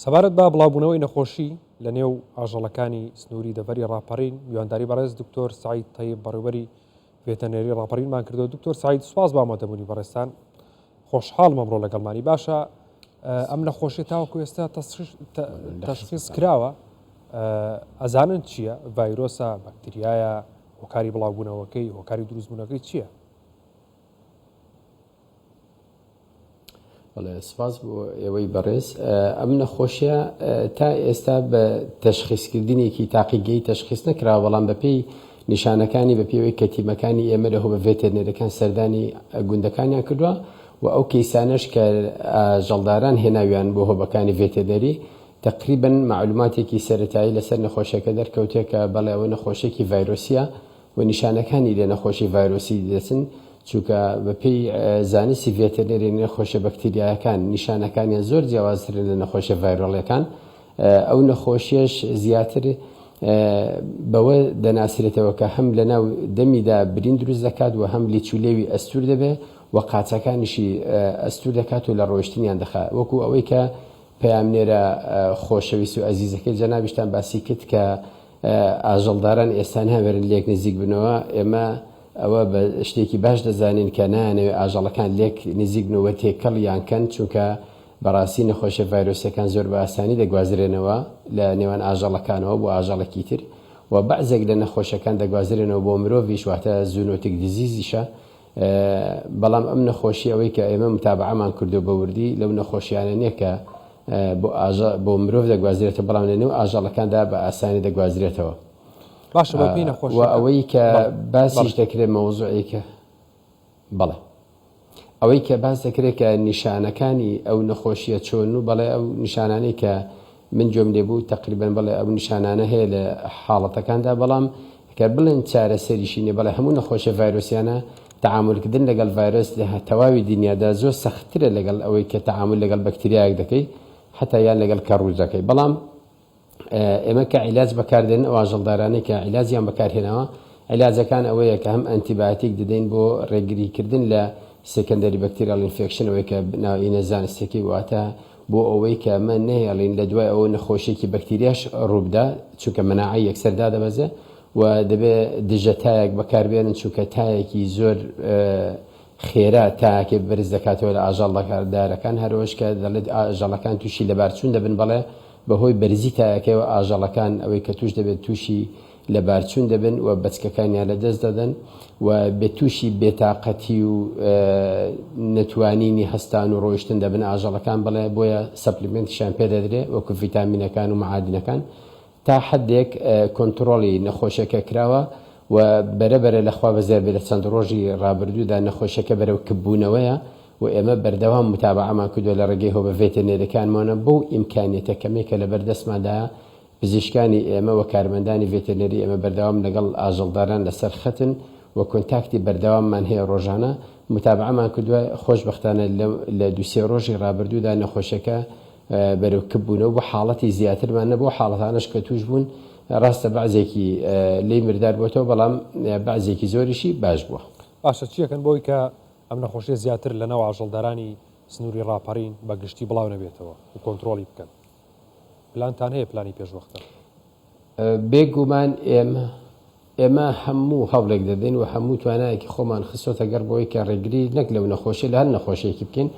سەبارەت بە بڵاوبوونەوەی نەخۆشی لە نێو ئاژەڵەکانی سنووری دەڤەری ڕاپەڕین، میوانداری بەڕێز دکتۆر سەعید تەیب بەڕێوبەری ڤێتەرنەری ڕاپەڕینمان کردو. دکتۆر سەعید سوپاس بۆ ئامادەبوونی بەڕێزتان، خۆشحاڵم ئەمڕۆ لەگەڵمانی. باشە ئەم نەخۆشیە تاوەکو ئێستا تەشخیص کراوە؟ ئەزانن چییە؟ ڤایرۆسە، بەکتریایە، هۆکاری بڵاوبوونەوەکەی، هۆکاری دروستبوونەکەی چییە؟ بەڵێ سپاس بۆ ئێوەی بەڕێز. ئەم نەخۆشیە تا ئێستا بە تەشخیسکردنێکی تاقیگەی تەشخیس نەکراوە، بەڵام بەپێی نیشانەکانی بە پێوەی کە تیمەکانی ئێمە لە هۆبە ڤێتێرنەرەکان سەردانی گوندەکانیان کردووە و ئەو کەیسانەش کە ئاژەڵداران هێناویان بۆ هۆبەکانی ڤێتێرنەری تەقریبەن مەعلوماتێکی سەرەتایی لەسەر نەخۆشیەکە دەرکەوتێ کە بەڵێ ئەوە نەخۆشیەکی ڤایرۆسیە و نیشانەکانی لە نەخۆشی ڤایرۆسی دەچن، چونکە بەپێی زانستی ڤێتەرنەری نەخۆشیە بەکتریایەکان نیشانەکانیان زۆر جیاوازترن لە نەخۆشیە ڤایرۆڵیەکان، ئەو نەخۆشیەش زیاتر بەوە دەناسرێتەوە کە هەم لەناو دەمیدا برین دروست دەکات و هەم لیچولێوی ئەستور دەبێ و قاچەکانیشی ئەستور دەکات و لە ڕۆیشتنیان دەخا وەکو ئەوەی کە پەیامنێرە خۆشەویست و ئەزیزەکەی جەنابیشتان باسی کرد کە ئاژەڵداران ئێستا ناوێرن لێک نزیک بنەوە، ئێمە ئەوە بە شتێکی باش دەزانین کە نایانەوێت ئاژەڵەکان لێک نزیک بنەوە تێکەڵیان کەن، چونکە بەڕاستی نەخۆشیە ڤایرۆسیەکان زۆر بە ئاسانی دەگوازرێنەوە لە نێوان ئاژەڵەکانەوە بۆ ئاژەڵێکی تر و بەعزێک لە نەخۆشیەکان دەگوازرێنەوە بۆ مرۆڤیش واتە zoonotic disease یشە بەڵام ئەم نەخۆشی ئەوەی کە ئێمە متابعەمان کردو بە وردی لەو نەخۆشیانە نییە کە بۆ ئاژە بۆ مرۆڤ دەگوازرێتەوە بەڵام لە نێو ئاژەڵەکاندا بە ئاسانی دەگوازرێتەوە. باشە بە پێی نەخۆشیەکە. و ئەوەی کە باسیش دەکرێت مەوزوعێکە بەڵێ ئەوەی کە باس دەکرێت کە نیشانەکانی ئەو نەخۆشیە چۆن و بەڵێ ئەو نیشانانەی کە من گوێم لێ بوو تەقریبەن بەڵێ ئەو نیشانانە هەیە لە حاڵەتەکاندا بەڵام کە بڵێن چارەسەریشی نیە بەڵێ هەموو نەخۆشیە ڤایرۆسیانە تەعامولکردن لەگەڵ ڤایرۆس لە تەواوی دنیادا زۆر سەختترە لەگەڵ ئەوەی کە تەعامول لەگەڵ بەکتریایەک دەکەی حتا یان لەگەڵ کەڕوو دەکەی بەڵام ئێمە کە عیلاج بەکاردێنن ئەو ئاژەڵدارانەی کە عیلاجیان بەکارهێناوە عیلاجەکان ئەوەیە کە هەم ئەنتیبایۆتیک دەدەین بۆ ڕێگریکردن لە secondary bacterial infection ئەوەی کە ناوینە زانستیەکەی واتە بۆ ئەوەی کە ئەمە نەهێڵین لە دوای ئەوە نەخۆشیەکی بەکتریاش ڕووبدا چونکە مەناعەی یەکسەر دادەبەزێ و دەبێ دژە تایەک بەکاربێنن چونکە تایەکی زۆر خێرا تاکێ بەرز دەکاتەوە لە ئاژەڵدارەکان هەرەوەش کە دەڵێت ئاژەڵەکان تووشی لەبارچوون دەبن بەڵێ بەهۆی بەرزی تایەکەیەوە ئاژەڵەکان ئەوەی کە تووش دەبێت تووشی لەبارچوون دەبن و بەچکەکانیان لەدەست دەدەن و بێ تووشی بێتاقەتی و نەتوانینی هەستان و ڕۆیشتن دەبن ئاژەڵەکان بەڵێ بۆیە supplement یشیان پێ دەدرێ وەکو ڤیتامینەکان و مەعادنەکان تا حەدێک کۆنتڕۆڵی نەخۆشیەکە کراوە و بەرە بەرە لە خوا بەزیاد بێ لە چەند ڕۆژی ڕابردوودا نەخۆشیەکە بەرەو کپبوونەوەیە و ئێمە بەردەوام متابەعەمان کردووە لە ڕێگەی هۆبە ڤێتێرنێرەکانمانە بەو ئیمکانیەتە کەمەی کە لەبەر دەستماندایە پزیشکانی ئێمە و کارمەندانی ڤێتێرنێری ئێمە بەردەوام لەگەڵ ئاژەڵداران لەسەر خەتن و کۆنتاکتی بەردەواممان هەیە ڕۆژانە متابەعەمان کردووە خۆشبەختانە لە دوو سێ ڕۆژی ڕابردوودا نەخۆشیەکە بەرەو کپ بوونەوە بۆ حاڵەتی زیاترمان نەبوو حاڵەتانەش کە توش بوون ڕاستە بەعزێکی لێی مردار بۆتەوە بەڵام بەعزێکی زۆریشی باش بووە. باشە چیەکەن بۆی کە ئەم نەخۆشیە زیاتر لەناو ئاژەڵدارانی سنوری ڕاپەڕین بە گشتی بڵاو نەبێتەوە و کۆنترۆڵی بکەن؟ پلانتان هەیە پلانی پێشوەختە؟ بێ گومان ئێمە ئێمە هەموو هەوڵێک دەدەین و هەموو توانایەکی خۆمان خستۆتە گەڕ بۆی کە ڕێگری نەک لەو نەخۆشیە لە هەر نەخۆشیەکی بکەین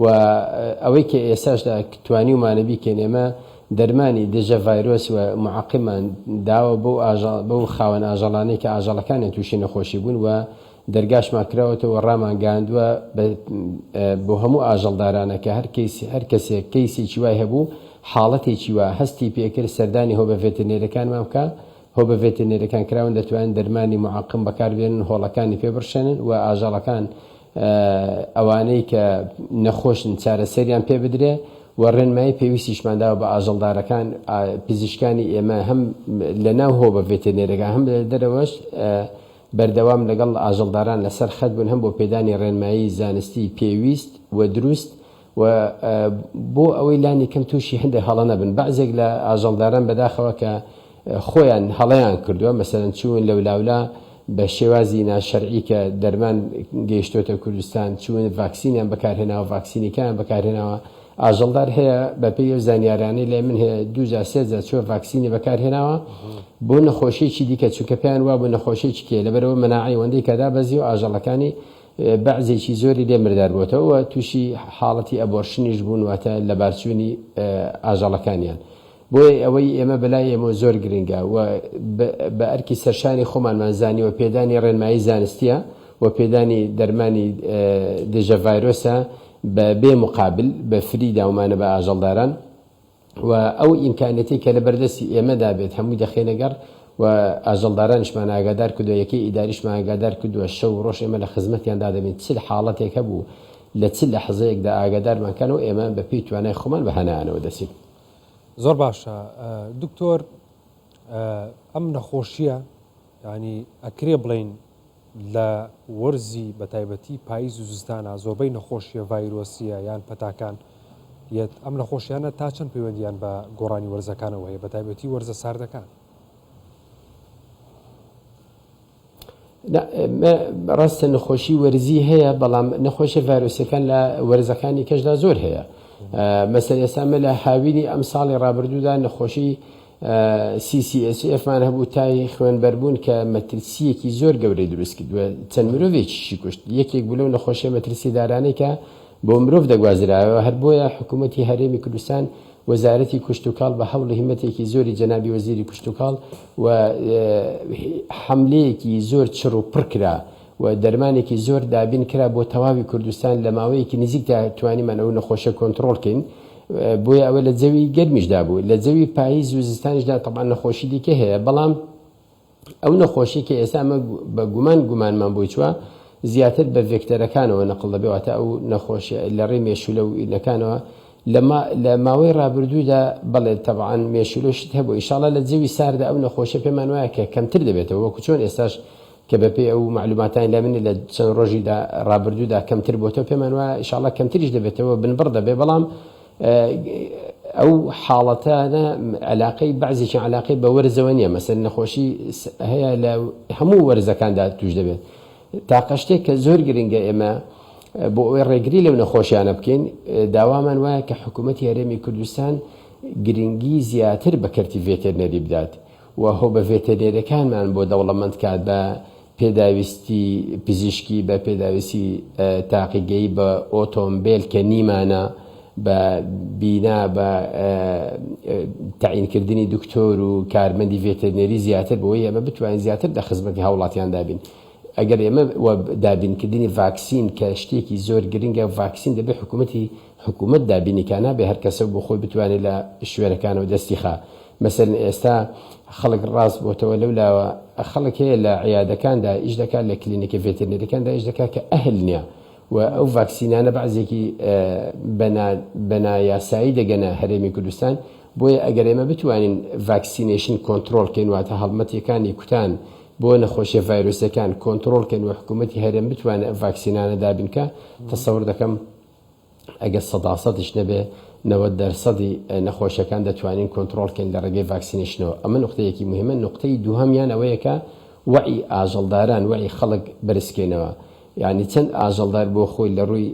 و ئەوەی کە ئێساشدا توانیومانە بیکەین ئێمە دەرمانی دژە ڤایرۆس و معقمان داوە بەو ئاژەڵ بەو خاوەن ئاژەڵانەی کە ئاژەڵەکانیان تووشی نەخۆشی بوون و دەرگاشمان کراوەتەوە ڕامانگەیاندووە بە بۆ هەموو ئاژەڵدارانە کە هەر کەیس هەر کەسێک کەیسێکی وای هەبوو حاڵەتێکی وا هەستی پێکرد سەردانی هۆبە ڤێترنێرەکانمان بکا هۆبە ڤێترنێرەکان کراون دەتوانن دەرمانی معقم بەکاربێنن هۆڵەکانی پێ بڕشێنن و ئاژەڵەکان ئەوانەی کە نەخۆشن چارەسەریان پێ بدرێ و ڕێنمایی پێویستیشمان داوە بە ئاژەڵدارەکان پزیشکانی ئێمە هەم لە ناو هۆبە ڤێترنێرەکان هەم لە دەرەوەش بەردەوام لەگەڵ ئاژەڵداران لەسەر خەت بوون هەم بۆ پێدانی ڕێنمایی زانستی پێویست و دروست و بۆ ئەوەی لانی کەم تووشی هەندێک هەڵە نەبن بەعزێک لە ئاژەڵداران بەداخەوە کە خۆیان هەڵەیان کردووە مەسەلەن چوون لەولاولا بە شێوازی ناشەرعی کە دەرمان گەیشتۆتە کوردستان چوون ڤاکسینیان بەکارهێناوە ڤاکسینیکەیان بەکارهێناوە. ئاژەڵدار هەیە بەپێی ئەو زانیارانەی لای من هەیە دووجار سێجار چووە ڤاکسینی بەکارهێناوە بۆ نەخۆشیەکی دیکە چونکە پێیان وابوو نەخۆشیەکی کێ لەبەرئەوە مەناعەی ئەوەندەی کە دابەزیوە ئاژەڵەکانی بەعزێکی زۆری لێ مردار بۆتەوە و تووشی حاڵەتی abortion یش بوون واتە لەبارچوونی ئاژەڵەکانیان. بۆیە ئەوەی ئێمە بەلای ئێمەوە زۆر گرنگە و بە ئەرکی سەرشانی خۆمانمان زانیوە پێدانی ڕێنمایی زانستیە و پێدانی دەرمانی دژە ڤایرۆسە بە بێ مقابل بە free داومانە بە ئاژەڵداران و ئەو ئیمکانیەتەی کە لە بەردەستی ئێمەدا بێت هەمووی دەخەینە گەڕ و ئاژەڵدارانیشمان ئاگادار کردووە، یەکەی ئیداریشمان ئاگادار کردووە، شەو و ڕۆژ ئێمە لە خزمەتیاندا دەبین، چ حاڵەتێک هەبوو لە چ لەحزەیەکدا ئاگادارمان کەنەوە ئێمە بە پێی توانای خۆمان بە هانایانەوە دەچین. زۆر باشە دکتۆر ئەم نەخۆشیە یانی ئەکرێ بڵێین لە وەرزی بە تایبەتی پاییز و زستانا زۆربەی نەخۆشیە ڤایرۆسیە یان پەتاکان یەت، ئەم نەخۆشیانە تا چەند پەیوەندیان بە گۆڕانی وەرزەکانەوە هەیە بە تایبەتی وەرزە ساردەکان؟ ڕاستە نەخۆشی وەرزی هەیە بەڵام نەخۆشی ڤایرۆسیەکان لە وەرزەکانی کەشدا زۆر هەیە مەسەر ئێستا مە لە هاوینی ئەم ساڵی ڕابردوودا نەخۆشی CCSF مان هەبوو تای خوێنبەربوون کە مەترسییەکی زۆر گەورەی دروست کرد و چەند مرۆڤێکیشی کوشت، یەکێک بوو لەو نەخۆشیە مەترسیدارانەی کە بۆ مرۆڤ دەگوازرایەوە، هەر بۆیە حکوومەتی هەرێمی کوردستان وەزارەتی کشتوکاڵ بە هەوڵی هیمەتێکی زۆری جەنابی وەزیری کشتوکاڵ و حەملەیەکی زۆر چڕ و پڕ کرا و دەرمانێکی زۆر دابین کرا بۆ تەواوی کوردستان لە ماوەیەکی نزیکدا توانیمان ئەو نەخۆشیە کۆنتڕۆڵ کەین. بۆیە ئەوە لە جەوی گەرمیشدا بوو، لە جەوی پاییز و زستانیشدا تەبعەن نەخۆشی دیکە هەیە، بەڵام ئەو نەخۆشی کە ئێستا ئەمە بە گومان گومانمان بۆی چووە زیاتر بە ڤێکتەرەکانەوە نەقڵ دەبێ، واتە ئەو نەخۆشی لە ڕێی مێشولە و ئینەکانەوە لە ماوەی ڕابردوودا بەڵێ تەبعەن مێشولە شت هەبوو، ئیشاڵا لە جەوی ساردا ئەو نەخۆشیە پێمان وایە کە کەمتر دەبێتەوە، وەکو چۆن ئێستاش کە بە پێی ئەو مەعلوماتانی لای منە لە چەند ڕۆژی دا ڕابردوودا کەمتر بۆتەوە پێمان وایە ئیشاڵا کەمتریش دەبێتەوە بنبڕ دەبێ بەڵام ئەو حاڵەتانە علاقەی بەعزێکیان علاقەی بە وەرزەوە نییە مەسەر نەخۆشی هەیە لە هەموو وەرزەکاندا توش دەبێت تاقە شتێک کە زۆر گرنگە ئێمە بۆ ئەوەی ڕێگری لەو نەخۆشیانە بکەین داوامان وایە کە حکوومەتی هەرێمی کوردستان گرنگی زیاتر بە کەرتی ڤێتێرنەری بدات و هۆبە ڤێتێرنێرەکانمان بۆ دەوڵەمەند کات بە پێداویستی پزیشکی، بە پێداویستی تاقیگەیی، بە ئۆتۆمبێل کە نیمانە، بە بینا، بە تەعینکردنی دکتۆر و کارمەندی ڤێتێرنێری زیاتر بۆی ئێمە بتوانین زیاتر لە خزمەتی هاوڵاتیاندا بین. ئەگەر ئێمە و دابینکردنی ڤاکسین کە شتێکی زۆر گرنگە، ڤاکسین دەبێت حکوومەتی حکوومەت دابینی کا، نابێ هەر کەسە بۆ خۆی بتوانێت لە شوێنەکانەوە دەستی خا. مەسەلەن ئێستا خەڵک ڕاست بۆتەوە لەو لاوە خەڵک هەیە لە عیادەکاندا ئیش دەکات لە کلینیکە ڤێتێرنەریەکاندا ئیش دەکات کە ئەهل نیە و ئەو ڤاکسینانە بەعزێکی بە نایاسایی دەگەنە هەرێمی کوردستان بۆیە ئەگەر ئێمە بتوانین vaccination کۆنترۆڵ کەین واتە هەڵمەتیەکانی کوتان بۆ نەخۆشیە ڤایرۆسیەکان کۆنترۆڵ کەین و حکوومەتی هەرێم بتوانێت ئەم ڤاکسینانە دابین کا تەسەور دەکەم ئەگەر سەداسەدیش نەبێ 90 دەرسەدی نەخۆشیەکان دەتوانین کۆنترۆڵ کەین لە ڕێگەی vaccination ەوە ئەمە نوقتەیەکی موهیمە نوقتەی دووهەمیان ئەوەیە کە وەعی ئاژەڵداران وەعی خەڵک بەرزکەینەوە یانی چەند ئاژەڵدار بۆ خۆی لە ڕووی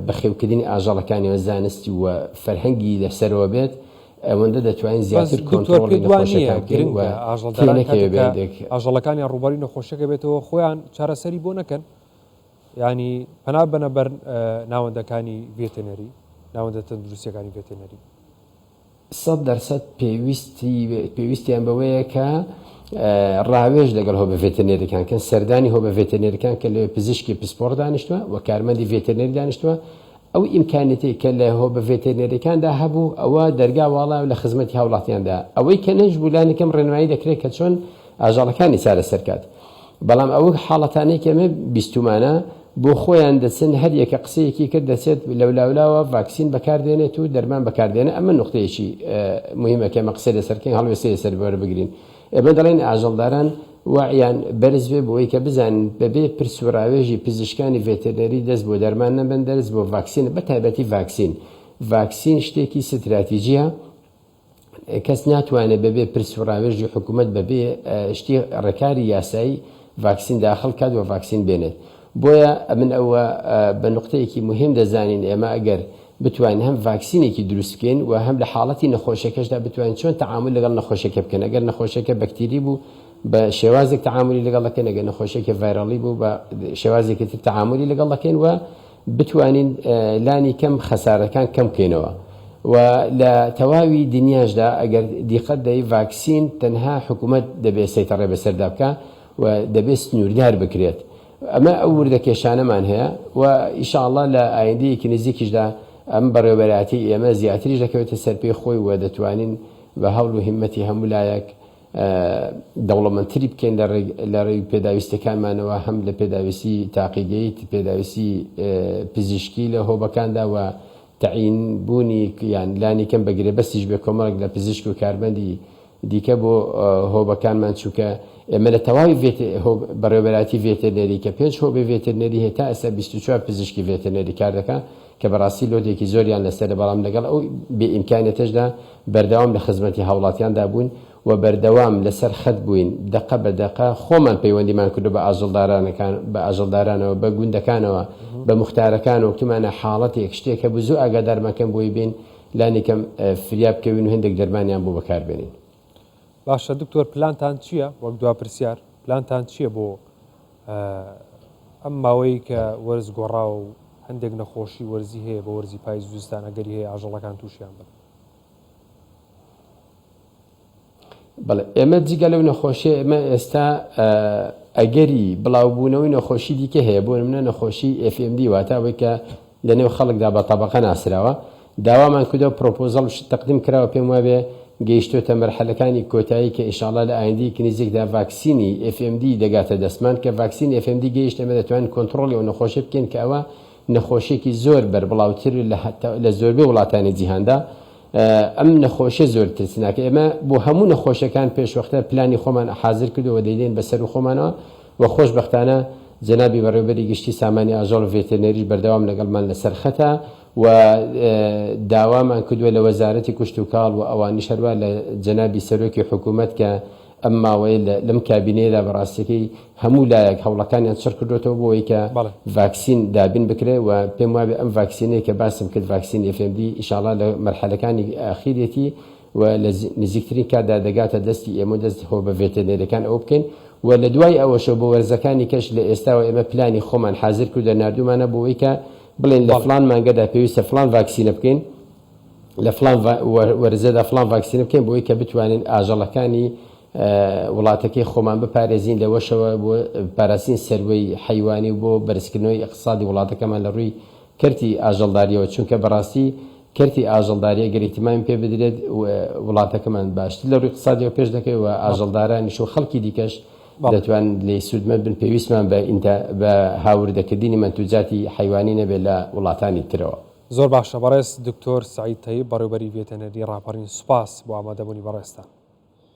بەخێوکردنی ئاژەڵەکانیەوە زانستی و فەرهەنگی لەسەرەوە بێت ئەوەندە دەتوانین بەس زیاتر دکتۆر کۆنترۆڵی پێت وا نییە نەخۆشیەکان بکەین و گرنگە تێ ئاژەڵداران نەکەوێ کاتێک بە کە هەندێک ئاژەڵەکانیان ڕووبەڕووی نەخۆشیەکە بێتەوە خۆیان چارەسەری بۆ نەکەن یانی پەنا بەنە بەر ناوەندەکانی ڤێتێنەری، ناوەندە تەندروستیەکانی ڤێتێنەری. 100% پێویستی پێویستیان بەوەیە کە ڕاوێژ لەگەڵ هۆبە ڤێتێنێریەکان کەن، سەردانی هۆبە ڤێتێنێریەکان کە لەوێ پزیشکی پسپۆڕ دانیشتووە و کارمەندی ڤێتێنێری دانیشتووە، ئەو ئیمکانیەتەی کە لە هۆبە ڤێتێرنێریەکاندا هەبوو ئەوە دەرگا واڵایە و لە خزمەتی هاوڵاتیاندا، ئەوەی کە نەشبوو لانی کەم ڕێنمایی دەکرێت کە چۆن ئاژەڵەکانی چارەسەر کات. بەڵام ئەو حاڵەتانەی کە ئێمە بیستومانە بۆ خۆیان دەچن هەر یەکە قسەیەکی کرد دەچێت لەولاولاوە ڤاکسین بەکار دێنێت و دەرمان بەکار دێنێت ئەمە نوقتەیەکی موهیمە کە ئێمە قسەی لەسەر بکەین هەڵوێستەی لەسەر وەربگرین ئێمە دەڵێین ئاژەڵداران وەعیان بەرز بێ بۆی کە بزانن بەبێ پرس و ڕاوێژی پزیشکانی ڤێتەرنەری دەست بۆ دەرمان نەبەن دەست بۆ ڤاکسین بە تایبەتی ڤاکسین ڤاکسین شتێکی ستراتیجیە کەس ناتوانێت بەبێ پرس و ڕاوێژی حکوومەت بەبێ شتی ڕێکاری یاسایی ڤاکسین داخل کات و ڤاکسین بێنێت بۆیە ئەمن ئەوە بە نوقتەیەکی موهیم دەزانین ئێمە ئەگەر بتوانین هەم ڤاکسینێکی دروست بکەین و هەم لە حاڵەتی نەخۆشیەکەشدا بتوانین چۆن تەعامول لەگەڵ نەخۆشیەکە بکەین ئەگەر نەخۆشیەکە بەکتیری بوو بە شێوازێک تەعامولی لەگەڵ دەکەین ئەگەر نەخۆشیەکە ڤایرەڵی بوو بە شێوازێکی تر تەعامولی لەگەڵ دەکەین و بتوانین لانی کەم خەسارەکان کەم بکەینەوە و لە تەواوی دنیاشدا ئەگەر دیقەت دەی ڤاکسین تەنها حکوومەت دەبێت سەیتەڕێ بەسەردا بکە و دەبێت سنووردار بکرێت ئەمە ئەو وردە کێشانەمان هەیە و ئیشاڵڵا لە ئایندەیەکی نزیکیشدا ئەم بەڕێوەبەرایەتیی ئێمە زیاتریش دەکەوێتە سەر پێی خۆی و دەتوانین بە هەوڵ و هیممەتی هەموو لایەک دەوڵەمەندتری بکەین لە ڕێی پێداویستیەکانمانەوە هەم لە پێداویستی تاقیگەیی پێداویستی پزیشکی لە هۆبەکاندا و تەعین بوونی یان لانی کەم بە گرێبەستیش بێ کۆمەڵێک لە پزیشک و کارمەندی دیکە بۆ هۆبەکانمان چونکە ئێمە لە تەواوی بەڕێوەبەرایەتی ڤێتێرنەری کە پێنج هۆبەی ڤێتێرنەری هەیە تا ئێستا 24 پزیشکی ڤێتێرنەری کار دەکا کە بەڕاستی لۆدێکی زۆریان لەسەرە بەڵام لەگەڵ ئەو بێ ئیمکانیەتەشدا بەردەوام لە خزمەتی هاوڵاتیاندا بووین و بەردەوام لەسەر خەت بووین دەقە بە دەقە خۆمان پەیوەندیمان کردو بە ئاژەڵدارانەکان بە ئاژەڵدارانەوە بە گوندەکانەوە بە موختارەکانەوە وتومانە حاڵەتێک شتێک هەبوو زوو ئاگادارمان کەن بۆی بێین لانی کەم فریا بکەوین و هەندێک دەرمانیان بۆ بەکار بێنین. باشە دکتۆر پلانتان چییە وەک دوا پرسیار پلانتان چییە بۆ ئەم ماوەیە کە وەرز گۆڕاوە و هەندێک نەخۆشی وەرزی هەیە بە وەرزی پایز و زستان ئەگەری هەیە ئاژەڵەکان تووشیان بن؟ بەڵێ ئێمە جگە لەو نەخۆشیە ئێمە ئێستا ئەگەری بڵاوبوونەوەی نەخۆشی دیکە هەیە بۆ نمونە نەخۆشی FMD واتە ئەوەی کە لە نێو خەڵکدا بە تەبەقە ناسراوە داوامان کردووە پرۆپۆزەڵ و شت تەقدیم کراوە پێم وابێ گەیشتۆتە مەرحەلەکانی کۆتایی کە ئینشاڵا لە ئایندەیەکی نزیکدا ڤاکسینی FMD دەگاتە دەستمان کە ڤاکسینی FMD گەیشت ئێمە دەتوانین کۆنتڕۆڵی ئەو نەخۆشیە بکەین کە ئەوە نەخۆشیەکی زۆر بەربڵاوتر لە زۆربەی وڵاتانی جیهاندا ئەم نەخۆشیە زۆر ترسناکە ئێمە بۆ هەموو نەخۆشیەکان پێشوەختە پلانی خۆمان حازر کردووە و دەیدەین بە سەرو خۆمانەوە و خۆشبەختانە جەنابی بەڕێوەبەری گشتی سامانی ئاژەڵ و ڤێتێرنەریش بەردەوام لەگەڵمان لەسەر خەتە و داوامان کردووە لە وەزارەتی کشتوکاڵ و ئەوانیش هەروا لە جەنابی سەرۆکی حکوومەت کە ئەم ماوەیە لەم کابینەیەدا بە ڕاستیەکەی هەموو لایەک هەوڵەکانیان چڕ کردۆتەوە بۆ ئەوەی کە ڤاکسین دابین بکرێ و پێم وابێ ئەم ڤاکسینەی کە باسم کرد ڤاکسین FMD ئیشاڵا لە مەرحەلەکانی ئاخیرێتی و لە نزیکترین کاتدا دەگاتە دەستی ئێمە و دەست هۆبە ڤێتێرنەریەکان ئەوە بکەین و لە دوای ئەوەشەوە بۆ وەرزەکانی کەش لە ئێستاوە ئێمە پلانی خۆمان حازر کردوە ناردومانە بۆ ئەوەی کە بڵێن لە فڵان مانگەدا پێویستە فڵان ڤاکسینە بکەین لە فڵان وەرزەدا فڵان ڤاکسینە بکەین بۆی کە بتوانین ئاژەڵەکانی وڵاتەکەی خۆمان بپارێزین لەوەشەوە بۆ پاراستنی سەروەی حەیوانی و بۆ بەرزکردنەوەی ئیقتسادی وڵاتەکەمان لە ڕووی کەرتی ئاژەڵداریەوە چونکە بەڕاستی کەرتی ئاژەڵداری ئەگەر ئیهتیمامی پێ بدرێت وڵاتەکەمان باشتر لە ڕووی ئیقتسادیەوە پێش دەکەوێت و ئاژەڵدارانیش و خەڵکی دیکەش دەتوانن لێی سوودمەند بن پێویستمان بە بە هاوردەکردنی مەنتوجاتی حەیوانی نەبێت لە وڵاتانی ترەوە. زۆر باشە بەڕێز دکتۆر سەعید تەیب بەڕێوبەری ڤێتەنەری ڕاپەڕین سوپاس بۆ ئامادەبوونی بەڕێزتان.